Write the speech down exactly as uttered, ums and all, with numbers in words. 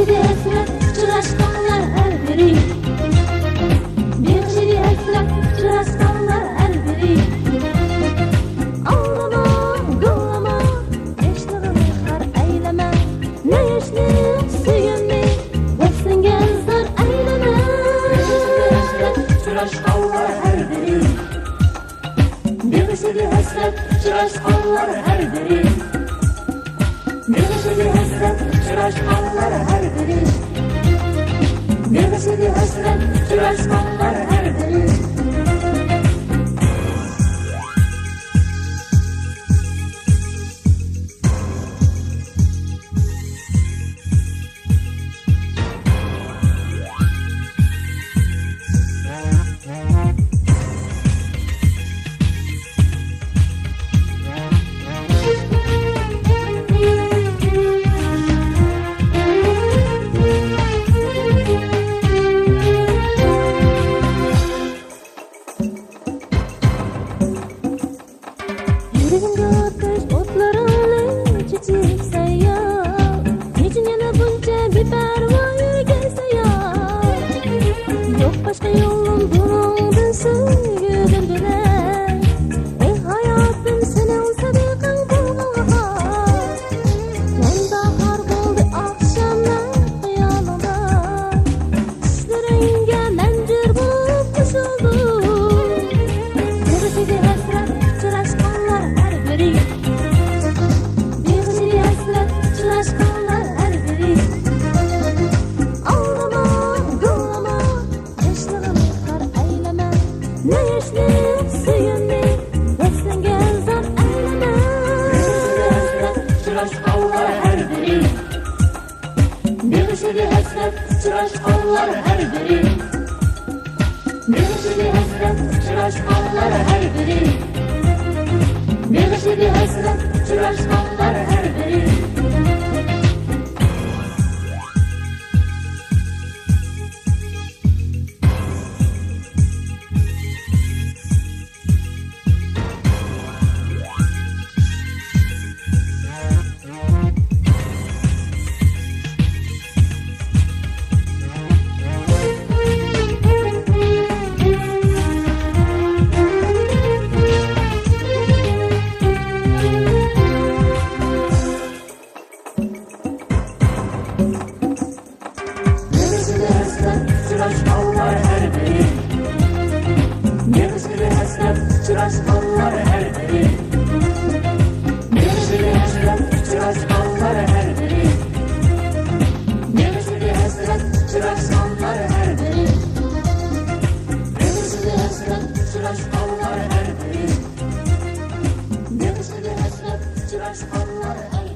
ھەسرەت ئۇچراشقانلار ھەر بىرى، بېغىشلىدى ھەسرەت ئۇچراشقانلار ھەر بىرى. ئاڭلىما، گۇڭلىما، ياشلىرىنى خار ئەيلىمە. نە ياشلىق سۆيۈمنى ۋەسلىڭگە زار ئەيلىمە. بېغىشلىدى ھەسرەت ئۇچراشقانلار ھەر بىرى، بېغىشلىدى ھەسرەت ئۇچراشقانلار ھەر بىرى. بېغىشلىدى ھەسرەت ئۇچراشقانلار ھەر بىرى. بېغىشلىدى ھەسرەت ئۇچراشقانلار ھەر بىرى. يۈرىكىمگە ئاتەش ئوتلىرىڭنى چېچىپ سايا. نېچۈن يەنە بۇنچە بىپەرۋا يۈرگەيسەن يا؟ يوق باشقا يولۇم بۇنىڭدىن سۆيگۈدىن بۆلەك. ئەي ھاياتىم، سېنىڭ سەدىقەڭ بولغانغا. مەن باھار بولدى ئاخشاملار خىيالىڭدا. چۈشلىرىڭگە مەن جور بولۇپ قوشۇلدۇم. بېغىشلىدى ھەسرەت ئۇچراشقانلار ھەر بىرى. بېغىشلىدى ھەسرەت ئۇچراشقانلار ھەر بىرى. ئاڭلىما، گۇڭلىما، ياشلىرىنى خار ئەيلىمە. نە ياشلىق سۆيۈمنى ۋەسلىڭگە زار ئەيلىمە. بېغىشلىدى ھەسرەت ئۇچراشقانلار ھەر بىرى. بېغىشلىدى ھەسرەت ئۇچراشقانلار ھەر بىرى. بېغىشلىدى ھەسرەت ئۇچراشقانلار ھەر بىرى. بېغىشلىدى ھەسرەت ئۇچراشقانلار ھەر بىرى. بېغىشلىدى ھەسرەت ئۇچراشقانلار ھەر بىرى. بېغىشلىدى ھەسرەت ئۇچراشقانلار ھەر بىرى. بېغىشلىدى ھەسرەت ئۇچراشقانلار ھەر بىرى. بېغىشلىدى ھەسرەت ئۇچراشقانلار ھەر بىرى. بېغىشلىدى ھەسرەت ئۇچراشقانلار ھەر بىرى. بېغىشلىدى ھەسرەت ئۇچراشقانلار ھەر